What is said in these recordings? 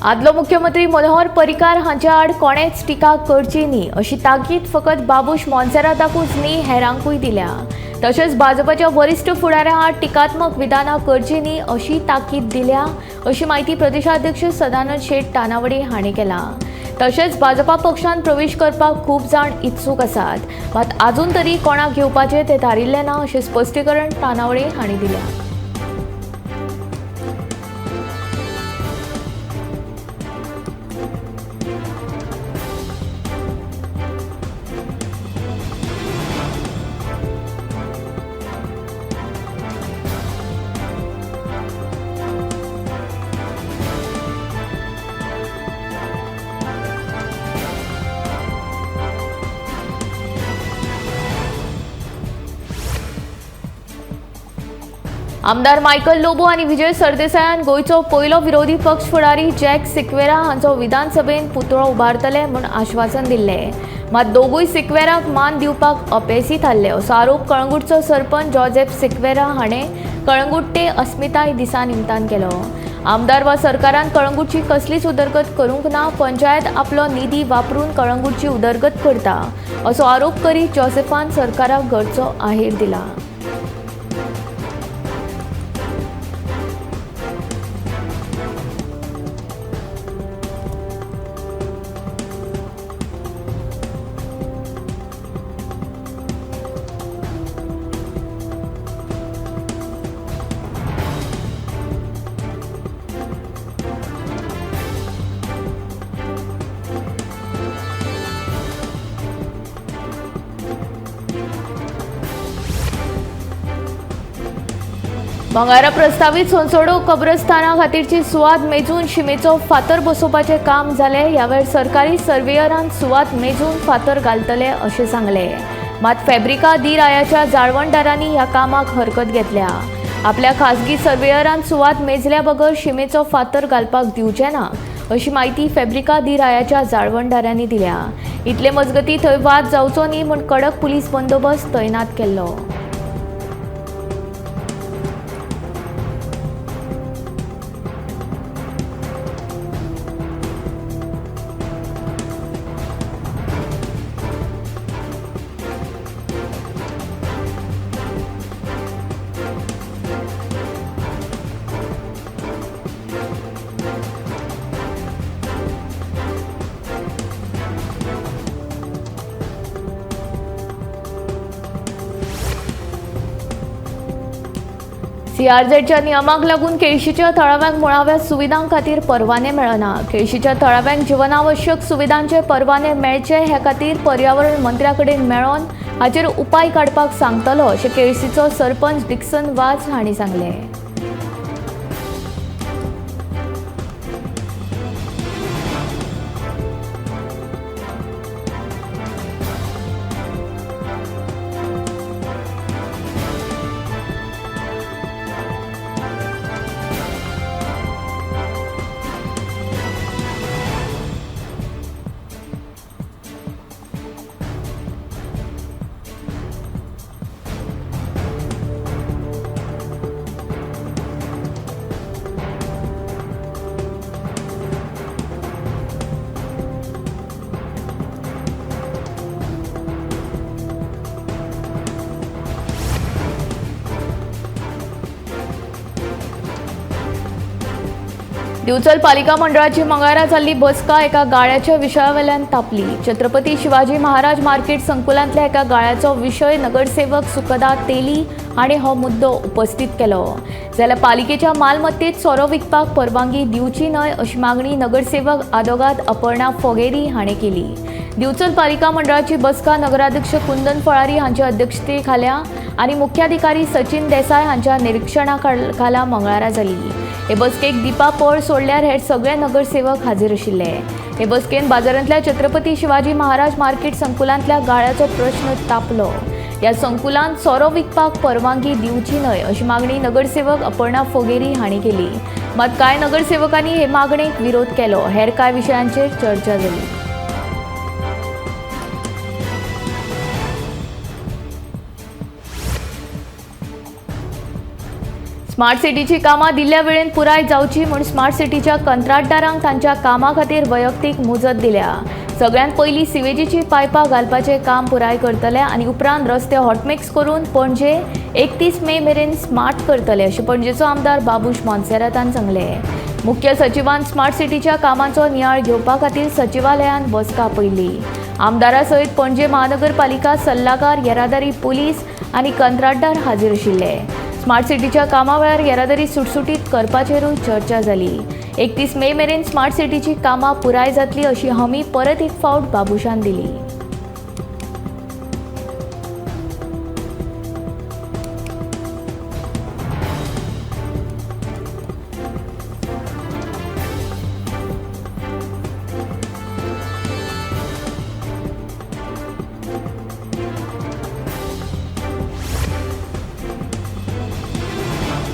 आदलो मुख्यमंत्री मनोहर पर्रीकार हांच्या आड कोणेच टिका करची न्ही अशी ताकीद फकत बाबूश मोन्सेराताकूच न्ही हेरांकूय दिल्या. तशेंच भाजपाच्या वरिश्ठ फुडाऱ्यां आड टिकात्मक विधानां करची न्ही अशी ताकीद दिल्या अशी म्हायती प्रदेशाध्यक्ष सदानंद शेट तानावडे हांणी केला. तशेंच भाजपा पक्षांत प्रवेश करपाक खूब जाण इत्सूक आसात, मात आजून तरी कोणाक घेवपाचें तें थारिल्लें ना अशें स्पश्टीकरण तानावडे हांणी दिलें. आमदार मायकल लोबो आनी विजय सरदेसायान गोंयचो पयलो विरोधी पक्ष फुडारी जॅक सिक्वेरा हांचो विधानसभेन पुतळो उबारतले म्हूण आश्वासन दिल्लें. मात दोगूय सिक्वेराक मान दिवपाक अपेसी थारले असो आरोप कळंगूटचो सरपंच जोसेफ सिक्वेरा हाणें कळंगूट ते अस्मिताय दिसा निमतान केलो. आमदार वा सरकारान कळंगूटची कसलीच उदरगत करूंक ना, पंचायत आपलो निधी वापरून कळंगूटची उदरगत करता असो आरोप करीत जोसेफान सरकाराक घरचो आहेर दिला. मंगळारा प्रस्तावीत सोनसोडो कब्रस्ताना खातीरची सुवात मेजून शिमेचो फातर बसोवपाचें काम जालें. ह्या वेळार सरकारी सर्वेयरान सुवात मेजून फातर घालतले अशें सांगलें. मात फेब्रिका दी रायाच्या जाळवणदारांनी ह्या कामाक हरकत घेतल्या. आपल्या खासगी सर्वेयरान सुवात मेजल्या बगर शिमेचो फातर घालपाक दिवचे ना अशी म्हायती फेब्रिका दी रायाच्या जाळवणदारांनी दिल्या. इतले मजगती थंय वाद जावचो न्ही म्हूण कडक पुलीस बंदोबस्त तैनात केल्लो. सीआरझेडच्या नियमाक लागून केळशीच्या थळाव्यांक मुळाव्या सुविधां खातीर परवाने मेळना. केळशीच्या थळाव्यांक जिवनावश्यक सुविधांचे परवाने मेळचे हे खातीर पर्यावरण मंत्र्या कडेन मेळोन हाचेर उपाय काडपाक सांगतलो अशें केळशीचो सरपंच डिक्सन वाज हांणी सांगलें. दिवचल पालिका मंडळाची मंगळारा जाल्ली बसका एका गाळ्याच्या विशयावेल्यान तापली. छत्रपती शिवाजी महाराज मार्केट संकुलांतल्या एका गाळ्याचो विशय नगरसेवक सुखदा तेली हांणी हो मुद्दो उपस्थित केलो. जाल्यार पालिकेच्या मालमत्तेत सोरो विकपाक परवानगी दिवची न्हय अशी मागणी नगरसेवक आदोगाद अपर्णा फोगेरी हांणी केली. दिवचल पालिका मंडळाची बसका नगराध्यक्ष कुंदन फळारी हांच्या अध्यक्षतेखाला आनी मुख्याधिकारी सचिन देसाय हांच्या निरीक्षणा खाला मंगळारा जाली. हे बसकेक दीपा पळ सोडल्यार हेर सगळे नगरसेवक हाजीर आशिल्ले. हे बसकेन बाजारांतल्या छत्रपती शिवाजी महाराज मार्केट संकुलांतल्या गाळ्याचो प्रश्न तापलो. ह्या संकुलांत सोरो विकपाक परवानगी दिवची न्हय अशी मागणी नगरसेवक अपर्णा फोगेरी हांणी केली. मात कांय नगरसेवकांनी हे मागणेक विरोध केलो. हेर कांय विशयांचेर चर्चा जाली. स्मार्ट सिटीची कामां दिल्ल्या वेळेन पुराय जावची म्हूण स्मार्ट सिटीच्या कंत्राटदारांक तांच्या कामा खातीर वैयक्तीक मुजत दिल्या. सगळ्यांत पयलीं सिवेजीची पायपां घालपाचें काम पुराय करतले आनी उपरांत रस्ते हॉटमिक्स करून पणजे 31 मे मेरेन स्मार्ट करतले अशें पणजेचो आमदार बाबूश मोन्सेरातान सांगलें. मुख्य सचिवान स्मार्ट सिटीच्या कामाचो नियाळ घेवपा खातीर सचिवालयांत बसका आपयली. आमदारा सयत पणजे महानगरपालिका सल्लागार, येरादारी पुलीस आनी कंत्राटदार हाजीर आशिल्ले. स्मार्ट सिटीच्या कामा वेळार येरादारी सुटसुटीत करपाचेरूय चर्चा जाली. 31 मे मेरेन स्मार्ट सिटीची कामां पुराय जातली अशी हमी परत एक फावट बाबूशान दिली.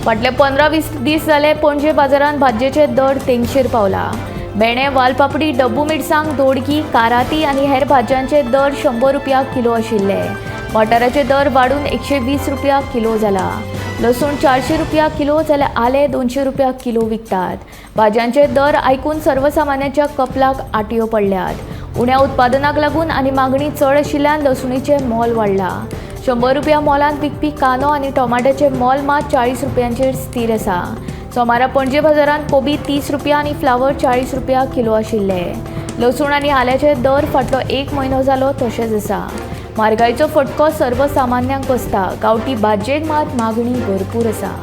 फाटले 15-20 दीस जाले पणजे बाजारांत भाजयेचे दर तेंगशेर पावला. भेणे, वालपापडी, डब्बू मिरसांग, दोडकी, काराती आनी हेर भाजयांचे दर 100 रुपया किलो आशिल्ले. मटाराचे दर वाडून 120 रुपया किलो जाला. लसूण 400 रुपया किलो जाल्यार आलें 200 रुपया किलो विकतात. भाजयांचे दर आयकून सर्वसामान्यांच्या कपलाक आटयो पडल्यात. उण्या उत्पादनाक लागून आनी मागणी चड आशिल्ल्यान लसुणीचें मोल वाडलां. 100 रुपया मोलांत विकपी कांदो आनी टोमाट्याचें मोल मात 40 रुपयांचेर स्थिर आसा. सोमारा पणजे बाजारांत कोबी 30 रुपया आनी फ्लावर 40 रुपया किलो आशिल्ले. लसूण आनी आल्याचे दर फाटलो 1 म्हयनो जालो तशेंच आसा. म्हारगायचो फटको सर्वसामान्यांक बसता. गांवठी भाजयेक मात मागणी भरपूर आसा.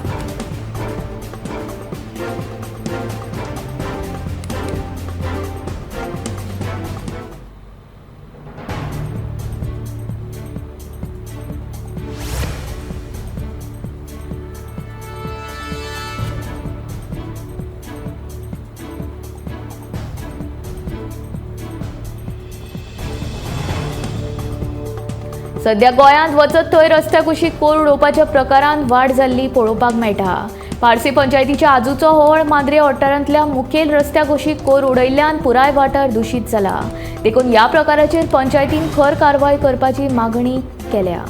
सध्या गोंयांत वचत थंय रस्त्या कुशीक कोयर उडोवपाच्या प्रकारांत वाड जाल्ली पळोवपाक मेळटा. पार्सी पंचायतीच्या आजूचो होळ मांद्रे वाठारांतल्या मुखेल रस्त्या कुशीक कोयर उडयल्ल्यान पुराय वाठार दुशीत जाला. देखून ह्या प्रकाराचेर पंचायतीन खर कारवाय करपाची मागणी केल्या.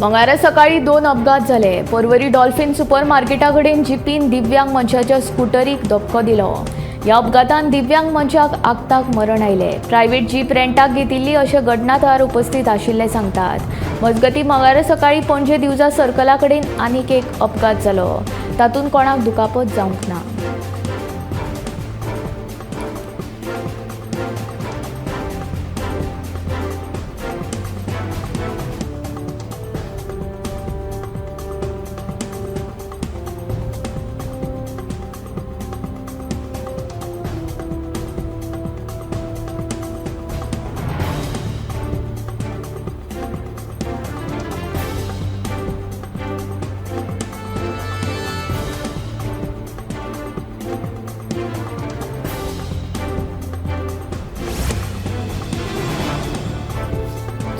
मंगळारा सकाळी 2 अपघात जाले. पर्वरी डॉल्फिन सुपर मार्केटा कडेन जिपीन दिव्यांग मनशाच्या स्कुटरीक धपको दिलो. ह्या अपघातान दिव्यांग मनशाक आक्ताक मरण आयलें. प्रायव्हेट जीप रेंटाक घेतिल्ली अशें घटना थळार उपस्थित आशिल्ले सांगतात. मजगतीं मंगळारा सकाळी पणजे दिवजा सर्कला कडेन आनीक एक अपघात जालो. तातूंत कोणाक दुखापत जावंक ना.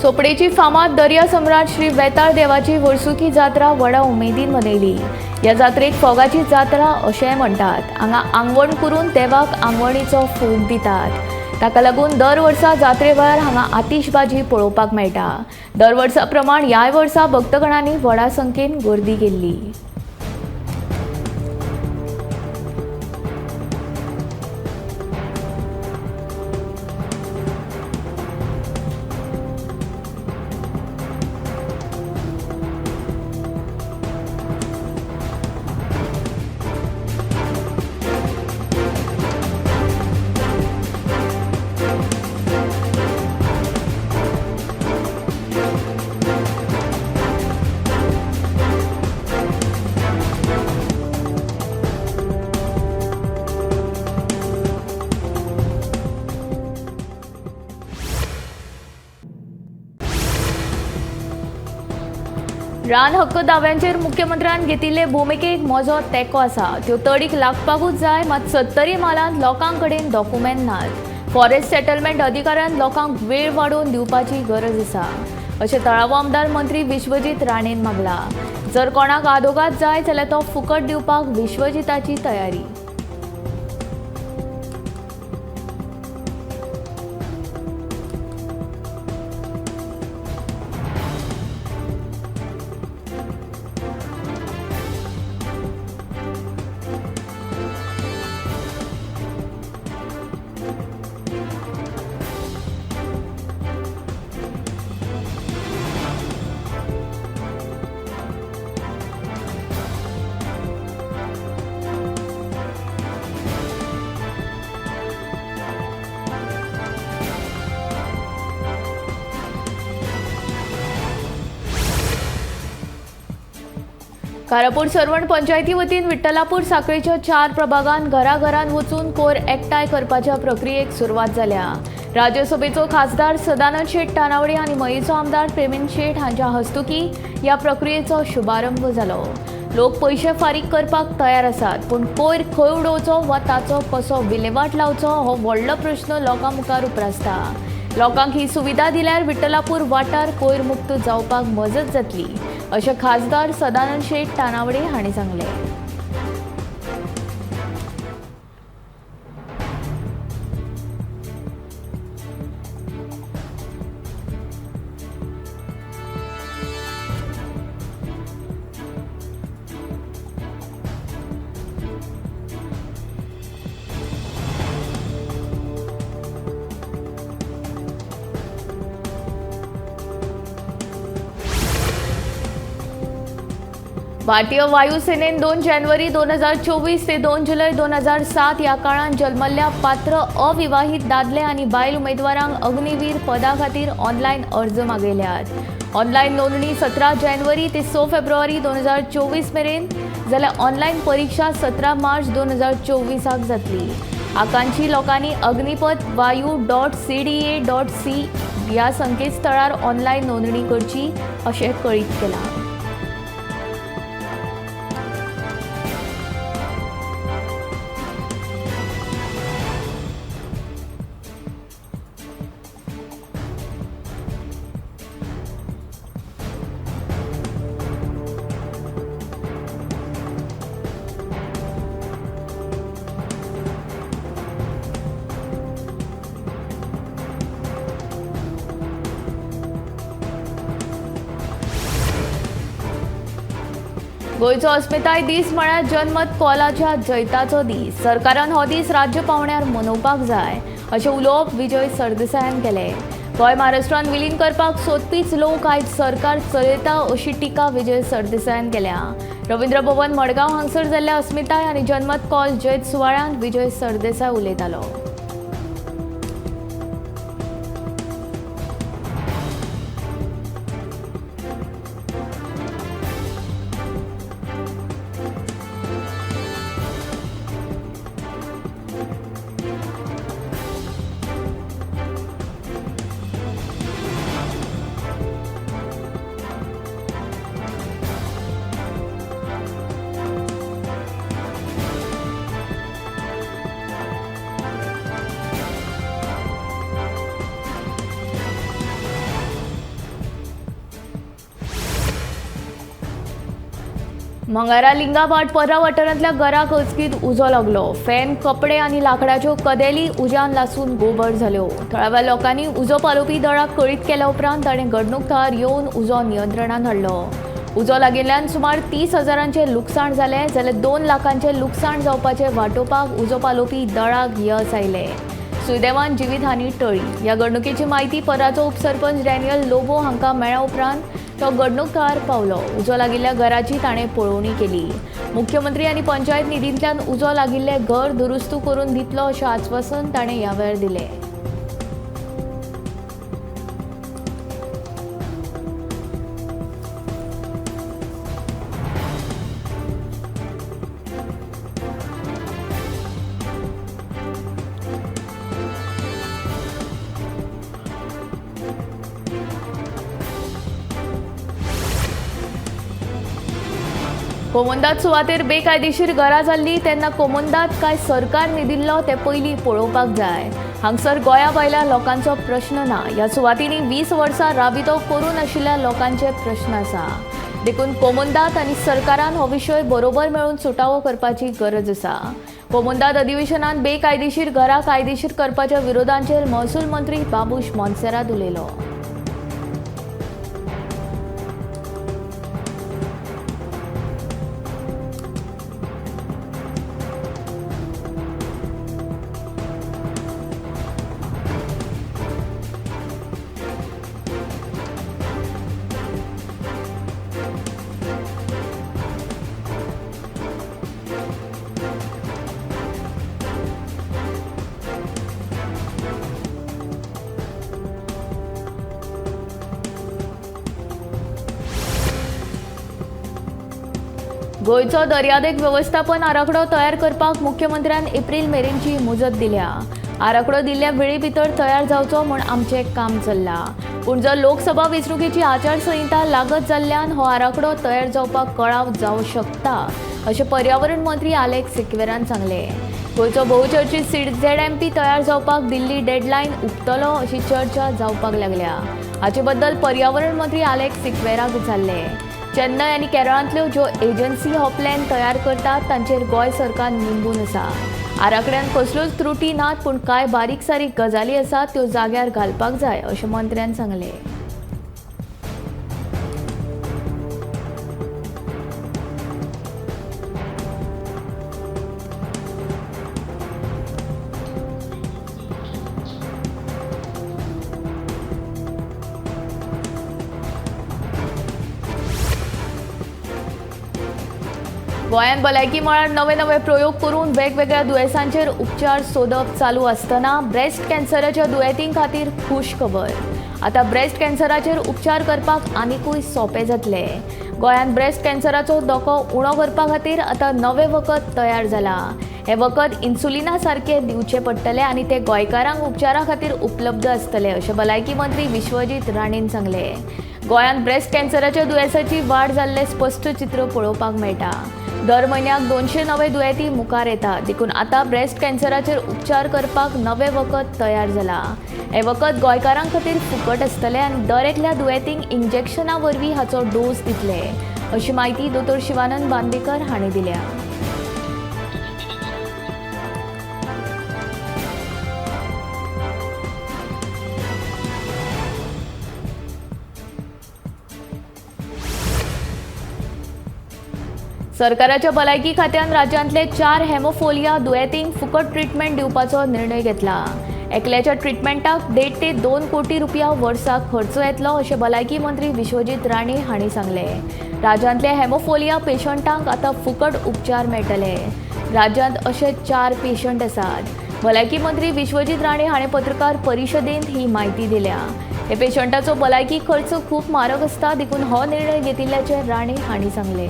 चोपडेची फामाद दर्या सम्राट श्री वेताळ देवाची वर्सुकी जात्रा व्हडा उमेदीन मनयली. ह्या जात्रेक फोगाची जात्रा अशेंय म्हणटात. हांगा आंगवण करून देवाक आंगवणीचो फोग दितात. ताका लागून दर वर्सा जात्रे वेळार हांगा आतिशबाजी पळोवपाक मेळटा. दर वर्सा प्रमाण ह्याय वर्सा भक्तगणांनी व्हडा संख्येन गर्दी केल्ली. रान हक्क दाव्यांचेर मुख्यमंत्र्यान घेतिल्ले भुमिकेक म्हजो तेंको आसा. त्यो तडीक लागपाकूच जाय. मात सत्तरी म्हालांत लोकां कडेन डॉक्युमेंट नात. फॉरेस्ट सेटलमेंट अधिकाऱ्यान लोकांक वेळ वाडोवन दिवपाची गरज आसा अशें थळावो आमदार मंत्री विश्वजीत राणेन मागला. जर कोणाक आदोगाद जाय जाल्यार तो फुकट दिवपाक विश्वजीताची तयारी. कारापूर सर्वण पंचायती वतीन विठ्ठलापूर साखळेच्या 4 प्रभागांत घराघरांत वचून कोयर एकठांय करपाच्या प्रक्रियेक सुरवात जाल्या. राज्यसभेचो खासदार सदानंद शेट तानावडे आनी मयेचो आमदार प्रेमेंद शेट हांच्या हस्तुकी ह्या प्रक्रियेचो शुभारंभ जालो. लोक पयशे फारीक करपाक तयार आसात, पूण कोयर खंय उडोवचो वा ताचो कसो विलेवाट लावचो हो व्हडलो प्रश्न लोकां मुखार उप्रासता. लोकांक ही सुविधा दिल्यार विठ्ठलापूर वाठार कोयर मुक्त जावपाक मजत जातली अशें खासदार सदानंद शेट तानावडे हांणी सांगलें. भारतीय वायुसेनेन 2 जानेवारी 2024 ते 2 जुलै 2007 ह्या काळांत जल्मल्ल्या पात्र अविवाहित दादले आनी बायल उमेदवारांक अग्निवीर पदा खातीर ऑनलायन अर्ज मागयल्यात. ऑनलायन नोंदणी 17 जानेवारी ते 6 फेब्रुवारी 2024 मेरेन जाल्यार ऑनलायन परिक्षा 17 मार्च 2024 जातली. आकांक्षी लोकांनी अग्निपथ वायू .cda.c ह्या संकेतस्थळार ऑनलायन नोंदणी करची अशें कळीत केलां. गोंयचो अस्मिताय दीस म्हळ्यार जनमत कॉलाच्या जैताचो दीस. सरकारान हो दीस राज्य पावंड्यार मनोवपाक जाय अशें उलोवप विजय सरदेसायान केलें. गोंय महाराष्ट्रान विलीन करपाक सोदपीच लोक आयज सरकार चलयता अशी टिका विजय सरदेसायान केल्या. रवींद्र भवन मडगांव हांगसर जाल्ल्या अस्मिताय आनी जनमत कॉल जैत सुवाळ्यांत विजय सरदेसाय उलयतालो. मंगारा लिंगाभाट पर्रा वाठारांतल्या घराक अचकीत उजो लागलो. फॅन, कपडे आनी लांकडाच्यो कदेली उज्यान लासून गोबर जाल्यो. थळाव्या लोकांनी उजो पालोवपी दळाक कळीत केल्या उपरांत ताणें घडणूक थळार येवन उजो नियंत्रणांत हाडलो. उजो लागिल्ल्यान सुमार 30,000 लुकसाण जालें, जाल्यार 2 लाखांचें लुकसाण जावपाचें वाटोवपाक उजो पालोवपी दळाक यस आयलें. सुदैवान जिवीतहानी टळ्ळी. ह्या घडणुकेची म्हायती पर्राचो उपसरपंच डॅनियल लोबो हांकां मेळ्ळ्या उपरांत तो घडणूक थळार पावलो. उजो लागिल्ल्या घराची ताणें पळोवणी केली. मुख्यमंत्री आनी पंचायत निधींतल्यान उजो लागिल्लें घर दुरुस्त करून दितलो अशें आश्वासन ताणें ह्या वेळार दिलें. कोमुंदाद सुवातेर बेकायदेशीर घरां जाल्लीं तेन्ना कोमुंदाद काय सरकार न्हिदिल्लो तें पयलीं पळोवपाक जाय. हांगसर गोंया भायल्या लोकांचो प्रश्न ना. ह्या सुवातींनी 20 वर्सां राबितो करूं नाशिल्ल्या लोकांचे प्रश्न आसा. देखून कोमुंदाद आनी सरकारान हो विशय बरोबर मेळून सुटावो करपाची गरज आसा. कोमुंदाद अधिवेशनान बेकायदेशीर घरां कायदेशीर करपाच्या विरोधांचेर महसूल मंत्री बाबूश मोन्सेरात उलयलो. गोंयचो दर्यादेग वेवस्थापन आराखडो तयार करपाक मुख्यमंत्र्यान एप्रील मेरेनची मुजत दिल्या. आराखडो दिल्ल्या वेळे भितर तयार जावचो म्हूण आमचें काम चल्लां. पूण जर लोकसभा वेंचणुकेची आचारसंहिता लागत जाल्ल्यान हो आराखडो तयार जावपाक कळाव जावं शकता अशें पर्यावरण मंत्री आलेक्स सिक्वेरान सांगलें. गोंयचो बहुचर्चीत CZMP तयार जावपाक दिल्ली डेडलायन उक्तलो अशी चर्चा जावपाक लागल्या. हाचे बद्दल पर्यावरण मंत्री आलेक्स सिक्वेराक विचारलें. चेन्नय आनी केरळांतल्यो ज्यो एजन्सी हो प्लॅन तयार करतात तांचेर गोंय सरकार निंबून आसा. आराखड्यान कसल्योच त्रुटी नात, पूण कांय बारीक सारीक गजाली आसात त्यो जाग्यार घालपाक जाय अशें मंत्र्यान सांगलें. गोंयांत भलायकी मळार नवे नवे प्रयोग करून वेगवेगळ्या दुयेंसांचेर उपचार सोदप चालू आसतना ब्रेस्ट कॅन्सराच्या दुयेंतीं खातीर खूश खबर. आतां ब्रेस्ट कॅन्सराचेर उपचार करपाक आनिकूय सोंपें जातलें. गोंयांत ब्रेस्ट कॅन्सराचो धोको उणो करपा खातीर आतां नवें वखद तयार जालां. हें वखद इन्सुलिना सारकें दिवचें पडटलें आनी तें गोंयकारांक उपचारा खातीर उपलब्ध आसतलें अशें भलायकी मंत्री विश्वजीत राणेन सांगलें. गोंयांत ब्रेस्ट कॅन्सराच्या दुयेंसाची वाड जाल्लें स्पश्ट चित्र पळोवपाक मेळटा. दर म्हयन्याक 200 नवे दुयेंती मुखार येतात. देखून आतां ब्रेस्ट कॅन्सराचेर उपचार करपाक नवें वखद तयार जालां. हें वखद गोंयकारां खातीर फुकट आसतलें आनी दर एकल्या दुयेंतींक इंजेक्शना वरवीं हाचो डोस दितले अशी म्हायती दोतोर शिवानंद बांदेकर हांणी दिल्या. सरकाराच्या भलायकी खात्यान राज्यांतले 4 हेमोफोलिया दुयेंतींक फुकट ट्रिटमेंट दिवपाचो निर्णय घेतला. एकल्याच्या ट्रिटमेंटाक 1.5 ते 2 कोटी रुपया वर्साक खर्च येतलो अशें भलायकी मंत्री विश्वजीत राणे हांणी सांगलें. राज्यांतले हेमोफोलिया पेशंटांक आतां फुकट उपचार मेळटले. राज्यांत अशे 4 पेशंट आसात. भलायकी मंत्री विश्वजीत राणे हांणी पत्रकार परिशदेंत ही म्हायती दिल्या. हे पेशंटाचो भलायकी खर्च खूब म्हारग आसता, देखून हो निर्णय घेतिल्ल्याचें राणे हांणी सांगलें.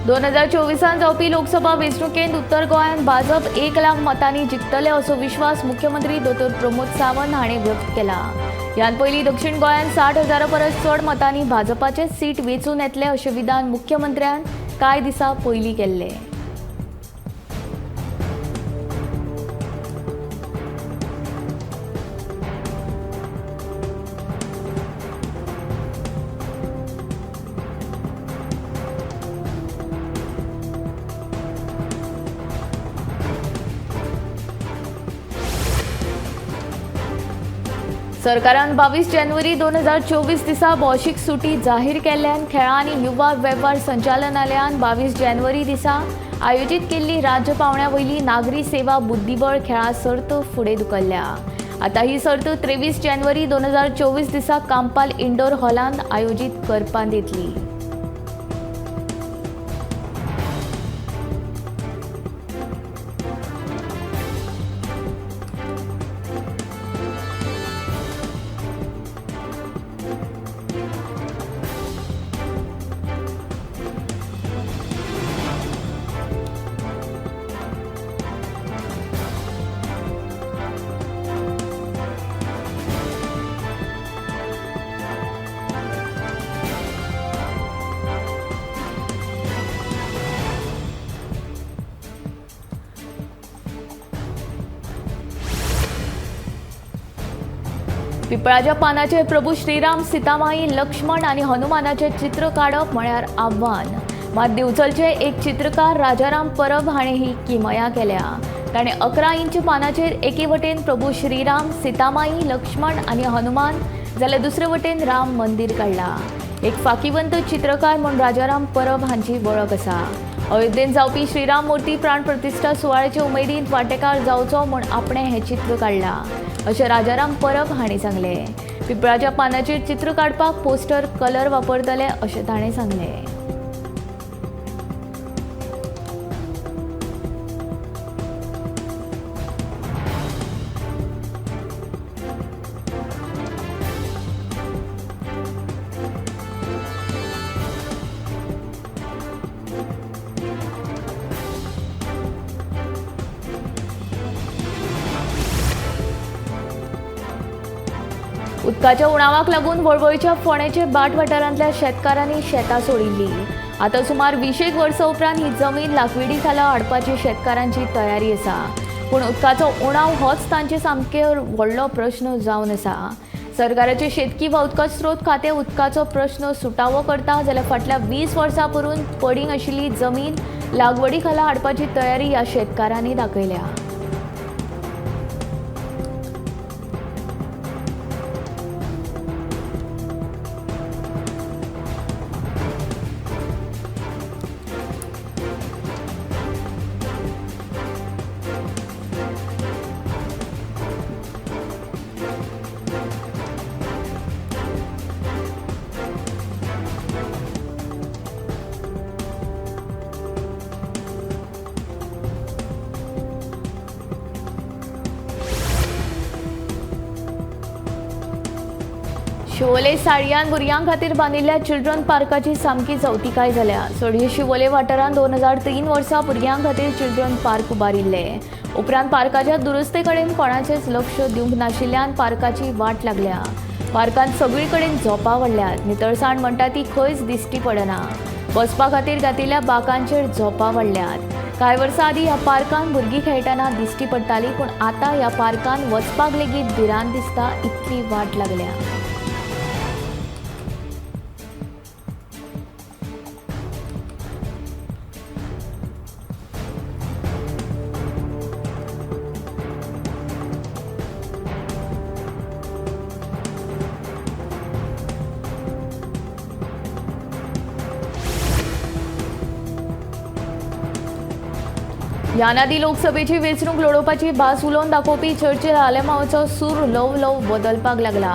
दोन 2024 जावपी लोकसभा वेंचणुकेंत उत्तर गोंयांत भाजप 1 लाख मतांनी जिखतले असो विश्वास मुख्यमंत्री दोतोर प्रमोद सावंत हांणी व्यक्त केला. ह्यान पयलीं दक्षिण गोंयांत 60,000 परस चड मतांनी भाजपाचे सीट वेंचून येतले अशें विधान मुख्यमंत्र्यान कांय दिसां पयलीं केल्लें. सरकारान 22 जानेवारी 2024 दिसा भौशीक सुटी जाहीर केल्ल्यान खेळां आनी युवा वेव्हार संचालनालयान 22 जानेवारी दिसा आयोजीत केल्ली राज्य पावंड्या वयली नागरी सेवा बुद्धिबळ खेळां सर्त फुडें धुकल्ल्या. आतां ही सर्त 23 जानेवारी 2024 दिसा कांपाल इंडोर हॉलांत आयोजीत करपांत येतली. पिपळाच्या पानाचेर प्रभू श्रीराम, सीतामाई, लक्ष्मण आनी हनुमानाचे चित्र काडप म्हळ्यार आव्हान. मात दिवचलचे एक चित्रकार राजाराम परब हाणें ही किमया केल्या. ताणें 11 इंच पानाचेर एके वटेन प्रभू श्रीराम, सीतामाई, लक्ष्मण आनी हनुमान जाल्यार दुसरे वटेन राम मंदिर काडला. एक फाकीवंत चित्रकार म्हूण राजाराम परब हांची वळख आसा. अयोध्येंत जावपी श्रीराम मूर्ती प्राण प्रतिश्ठा सुवाळ्याचे उमेदींत वांटेकार जावचो म्हूण आपणें हें चित्र काडलां अशें राजाराम परब हांणी सांगलें. पिपळाच्या पानाचेर चित्र काडपाक पोस्टर कलर वापरतले अशें ताणें सांगलें. उदकाच्या उणावाक लागून वळवयच्या फोंडेचे बाट वाठारांतल्या शेतकारांनी शेतां सोडिल्ली. आतां सुमार 20 वर्सां उपरांत ही जमीन लागवडी खाला हाडपाची शेतकारांची तयारी आसा. पूण उदकाचो उणाव होच तांचे सामके व्हडलो प्रश्न जावन आसा. सरकाराचे शेतकी वा उदका स्रोत खातें उदकाचो प्रश्न सुटावो करता जाल्यार फाटल्या 20 वर्सां परून पडींग आशिल्ली जमीन लागवडी खाला हाडपाची तयारी ह्या शेतकारांनी दाखयल्या. शिवोले साळयान भुरग्यां खातीर बांदिल्ल्या चिल्ड्रन पार्काची सामकी चवतिकाय जाल्या. सडये शिवोले वाठारांत 2003 वर्सा भुरग्यां खातीर चिल्ड्रन पार्क उबारिल्ले. उपरांत पार्काच्या दुरुस्ते कडेन कोणाचेंच लक्ष दिवंक नाशिल्ल्यान पार्काची वाट लागल्या. पार्कांत सगळी कडेन झोपां वाडल्यात. नितळसाण म्हणटा ती खंयच दिश्टी पडना. बसपा खातीर घातिल्ल्या बाकांचेर झोपां वाडल्यात. कांय वर्सां आदीं ह्या पार्कांत भुरगीं खेळटना दिश्टी पडटाली, पूण आतां ह्या पार्कांत वचपाक लेगीत भिरांत दिसता इतली वाट लागल्या. ह्यान आदीं लोकसभेची वेंचणूक लडोवपाची भास उलोवन दाखोवपी चर्चील आलेमांवचो सूर ल्हव ल्हव बदलपाक लागला.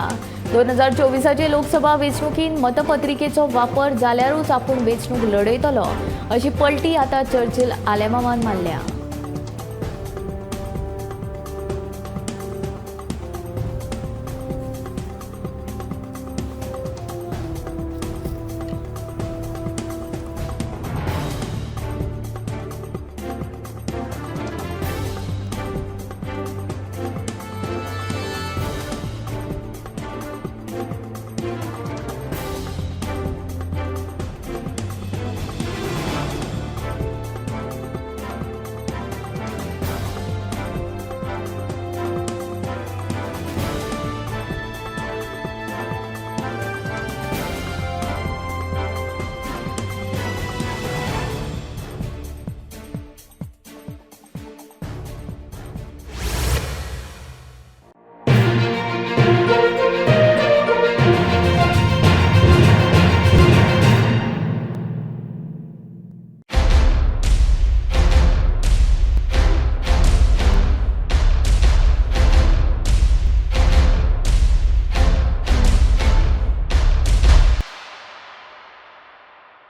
2024 लोकसभा वेंचणुकींत मतपत्रिकेचो वापर जाल्यारूच आपूण वेंचणूक लडयतलो अशी पलटी आतां चर्चील आलेमांवान मारल्या.